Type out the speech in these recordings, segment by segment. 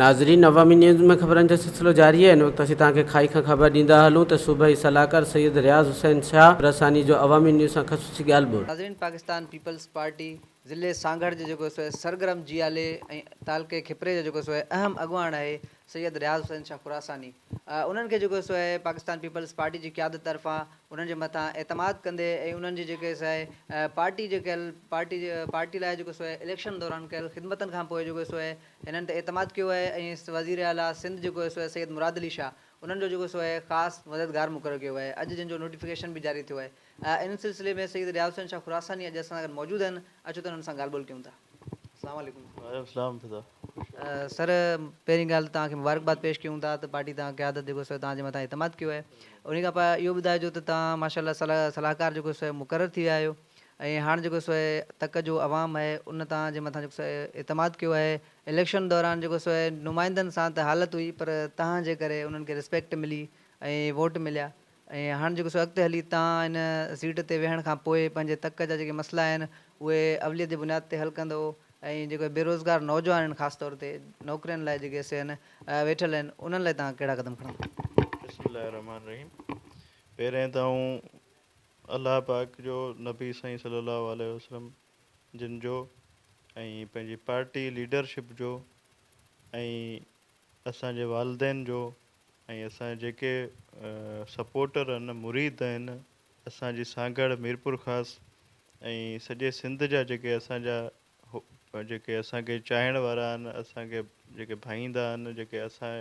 ناظرين عوامي نيوز ۾ خبرن جو سلسلو جاري آهي هن وقت اسين توهان کي کائي کان خبر ڏيندا هلون ته صوبائي صلاحڪار سيد رياض حسين شاهه پرساني جو عوامي نيوز سان خصوصي ڳالهه ٻولهه. ناظرين پاڪستان پيپلز پارٽي ضلعي سانگهڙ جي جيڪو سو سرگرم جيالي ۽ تعلقي کپري جو جيڪو سو اهم اڳواڻ آهي سيد رياض حسين شاهه خراساني انهن کي جيڪو سو آهي پاڪستان پيپلز پارٽي جي قيادت طرفان انهن جي مٿان اعتماد ڪندي ۽ انهن جي جيڪي سو آهي پارٽي جي ڪيل پارٽي جي پارٽي لاء جيڪو سو آهي اليڪشن دوران ڪيل خدمتن کان پوء جيڪو سو آهي هنن تي اعتماد ڪيو آهي ۽ وزير اعليٰ سنڌ جيڪو سو آهي سيد مراد علي شاهه انهن جو جيڪو سو آهي خاص مددگار مقرر ڪيو آهي اڄ جن جو نوٽيفڪيشن به جاري ٿيو آهي ان سلسلي ۾ سيد رياض حسين شاهه خراساني اڄ اسان سان گڏ موجود آهن اچو ته انهن سان ڳالهه ٻولهه ڪيون ٿا. السلام عليڪم. وعليڪم السلام فضا. سر پهرين ڳالهه ته توهان کي مبارڪباد پيش ڪيون ٿا ته پارٽي توهان قيادت جيڪو سو توهان جي مٿان اعتماد ڪيو آهي انهي کان پوء اهو ٻڌائجو ته توهان ماشاء الله صلاح صلاحڪار جيڪو سو مقرر ٿي ويا آهيو ۽ هاڻ جيڪو سو تڪ جو عوام آهي ان توهان جي مٿان جيڪو سو اعتماد ڪيو آهي اليڪشن دوران جيڪو سو نمائندن سان ته حالت هئي پر توهان جي ڪري انهن کي رسپيڪٽ ملي ۽ ووٽ مليا ۽ هاڻ جيڪو سو اڳتي هلي تان ان سيٽ تي ويهڻ کان پوء پنهنجي تڪ جا جيڪي مسئلا آهن اهي اوليت جي بنياد تي حل ڪندو ۽ جيڪي بيروزگار نوجوان آهن خاص طور تي نوڪرين لاء جيڪي سي آهن ويٺل آهن انهن لاء توهان ڪهڙا قدم کڻندو. بسم الله الرحمٰن الرحيم پهرين ته آئون الله پاڪ جو نبي سائين صلي الله عليه وسلم جن جو ۽ پنهنجي پارٽي ليڊرشپ جو ۽ اسان جي والدين جو ۽ اسان جا جيڪي سپورٽر آهن مريد آهن اسان جي سانگهڙ ميرپورخاص ۽ سڄي سنڌ جا جيڪي اسان جا جيڪي اسان کي چاهڻ وارا آهن اسان کي جيڪي ڀائيندا آهن جيڪي اسان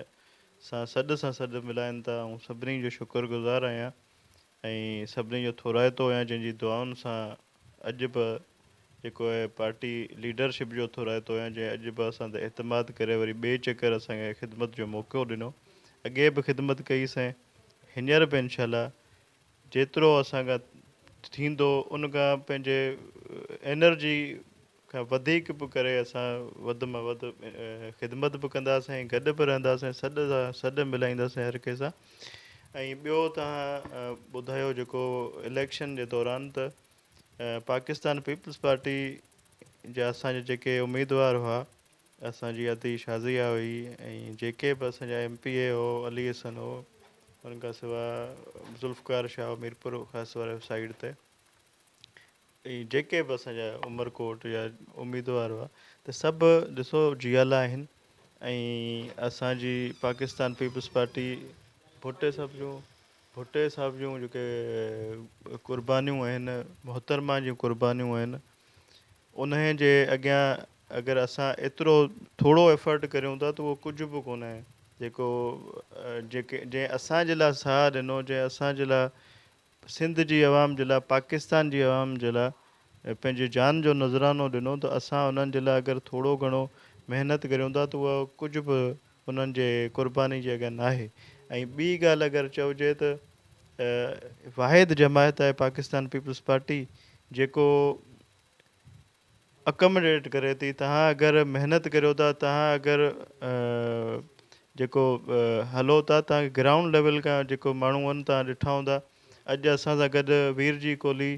سان سڏ سان سڏ ملائن ٿا آئون سڀني جو شڪر گذار آهيان ۽ سڀني جو ٿورائتو آهيان جنهن جي دعائن سان اڄ به جيڪو آهي پارٽي ليڊرشپ جو ٿورائتو آهيان جنهن اڄ به اسان تي اعتماد ڪري وري ٻئي چڪر اسان کي خدمت جو موقعو ڏنو اڳي به خدمت ڪئي سين هينئر به انشاء الله جيترو اسان کان ٿيندو ان کان پنهنجي انرجي کان وڌيڪ به ڪري اسان وڌ مان وڌ خدمت به ڪنداسين ۽ گڏ به رهنداسين سڏ سان سڏ ملائينداسين هر ڪنهن سان ۽ ٻيو توهان ٻڌايو جيڪو اليڪشن جي دوران ته پاڪستان پيپلز پارٽي جا اسان جا جيڪي اميدوار هئا اسان جي ادي شازيه هئي ۽ جيڪي به اسان جا ايم پي اي هو علي حسن هو ان کان سواء ذوالفقار شاهه ميرپور خاص واري سائيڊ تي ۽ جيڪي به اسان جا عمرڪوٽ جا اميدوار هئا ته سڀ ڏسو جيالا آهن ۽ اسان جي پاڪستان پيپلز پارٽي ڀٽي صاحب جون ڀٽي صاحب جون جيڪي قربانيون آهن محترمه جون قربانيون آهن انهي جي اڳيان اگر اسان ايترو ٿورو ايفرٽ ڪريون ٿا ته اهو ڪجهه به ڪونهي جيڪو جيڪي جنهن اسان جي لاء ساهه ڏنو جنهن اسان جي لاء سنڌ جي عوام جي لاء پاڪستان جي عوام جي لاء پنهنجي جان جو نذرانو ڏنو ته اسان انهن جي لاء اگر ٿورو گهڻو محنت ڪريون ٿا ته اها ڪجهه به انهن جي قرباني جي اڳيان ناهي ۽ ٻي ڳالهه اگر چئجي ته واحد جماعت آهي پاڪستان پيپلز پارٽي جيڪو اڪمڊيٽ ڪري ٿي توهان اگر محنت ڪريو ٿا توهان اگر جيڪو هلو ٿا توهان کي گرائونڊ ليول کان جيڪو ماڻهو آهن توهان ڏٺا هوندا اڄ اسان سان گڏ وير جي ڪولهي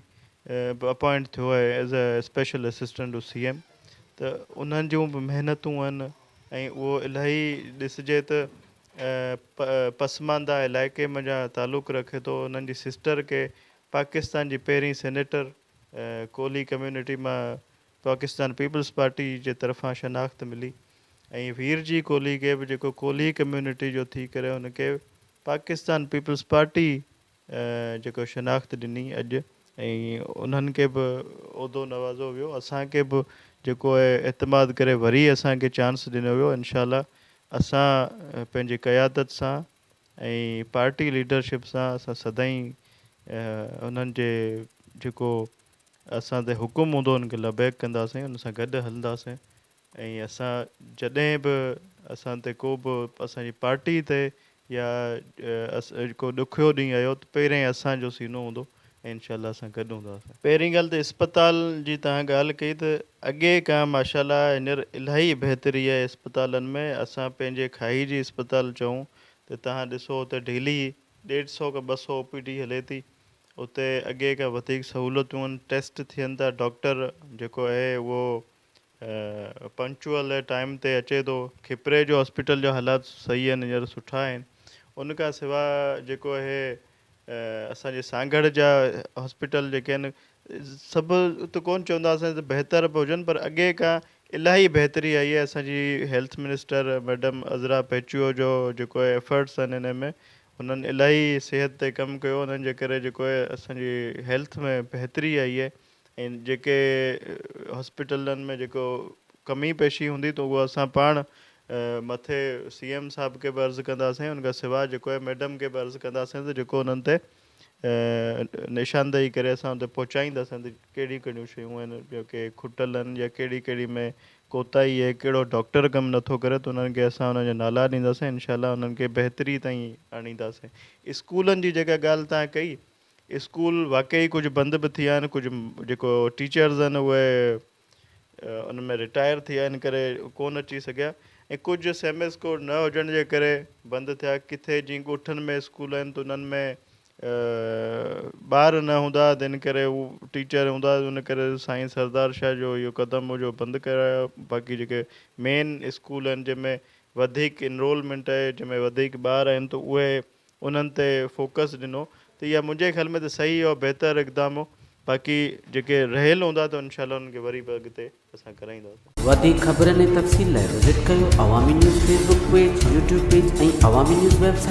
به اپوائنٽ ٿيو آهي as a special assistant to C M ته انهن جون به محنتون آهن ۽ اهو الاهي ڏسجي ته پسمانده علائقي منجهان تعلق رکي ٿو انهن جي سسٽر کي پاڪستان جي پهرين سينيٽر ڪولهي ڪميونٽي مان پاڪستان پيپلز پارٽي جي طرفان شناخت ملي ۽ ويرجي ڪولهي کي به جيڪو ڪولهي ڪميونٽي جو ٿي ڪري ان کي پاڪستان پيپلز پارٽي جيڪو شناخت ڏني اڄ ۽ انهن کي به عهدو نوازو ويو اسان کي به جيڪو اعتماد ڪري وري اسان کي چانس ڏنو ويو انشاء الله اسان پنهنجي قيادت سان ۽ پارٽي ليڊرشپ سان اسان سدائين انهن جي جيڪو اسان تي حڪم هوندو ان کي لبيڪ ڪنداسين ان سان گڏ هلنداسين ۽ اسان جڏهن به اسان تي ڪو به اسان جي پارٽي تي يا ڪو ڏکيو ڏينهن آيو ته پهرين اسان جو سينو هوندو ۽ انشاء الله اسان گڏ هونداسين. پهرين ڳالهه ته اسپتال جي توهان ڳالهه ڪئي ته اڳي کان ماشاء الله هينئر الاهي بهتري آهي اسپتالن ۾ اسان پنهنجي کاهي جي اسپتال چئون ته توهان ڏسو اتي ڊيلي ڏيڍ سئو کان ٻه سئو او پي ڊي هلي ٿي اتي اڳي کان وڌيڪ سهولتون آهن ٽيسٽ ٿين ٿا ڊاڪٽر جيڪو آهي اهو پنڪچوئل ٽائيم تي اچي ٿو. کپري جو هاسپيٽل جا حالات صحيح آهن هينئر سٺا آهن. ان کان سواء جيڪو اهي اسان جي سانگهڙ جا هاسپيٽل جيڪي آهن سڀ ته ڪونه چونداسين ته بهتر به هجن پر اڳي کان الاهي بهتري آئي آهي اسان جي health minister madam Azra Pechuho جو جيڪو اهي ايفرٽس آهن ان ۾ هنن الاهي صحت تي ڪم ڪيو انهن جي ڪري جيڪو اهي اسان جي هيلٿ ۾ بهتري آئي آهي ۽ جيڪي هاسپيٽلن ۾ جيڪو ڪمي پيشي هوندي ته اهو اسان پاڻ مٿي سي ايم صاحب کي به عرض ڪنداسين ان کان سواء جيڪو آهي ميڊم کي به عرض ڪنداسين ته جيڪو انهن تي نشاندهي ڪري اسان اتي پهچائينداسين ته ڪهڙيون ڪهڙيون شيون آهن جيڪي کٽل آهن يا ڪهڙي ڪهڙي ۾ ڪوتاهي آهي ڪهڙو ڊاڪٽر ڪم نٿو ڪري ته انهن کي اسان انهن جا نالا ڏينداسين انشاء الله انهن کي بهتري تائين آڻينداسين اسڪولن جي جيڪا ڳالهه تان ڪئي اسڪول واقعي ڪجهه بند به ٿي ويا آهن ڪجهه جيڪو ٽيچرز آهن اهي ان ۾ رٽائر ٿي ويا ان ڪري ڪونه اچي سگهيا ۽ ڪجهه سيمسڪو نه هجڻ جي ڪري بند ٿيا ڪٿي جيئن ڳوٺن ۾ اسڪول آهن ته انهن ۾ ٻار نه هوندا ته ان ڪري هو ٽيچر هوندا ان ڪري سائين سردار شاهه جو اهو قدم هو جو بند ڪرايو باقي جيڪي مين اسڪول آهن جنهن ۾ وڌيڪ انرولمينٽ آهي جنهن ۾ وڌيڪ ٻار آهن ته اهي انهن تي فوڪس ڏنو ته اها منهنجي خيال ۾ ته صحيح ۽ بهتر اقدام هو باقي جيڪي رهيل هوندا ته انشاء الله انهن کي وري به اڳتي اسان ڪرائينداسين. وڌيڪ خبرن ۽ تفصيل لاء وزٽ ڪيو Awami news Facebook page, YouTube page ۽ Awami news website.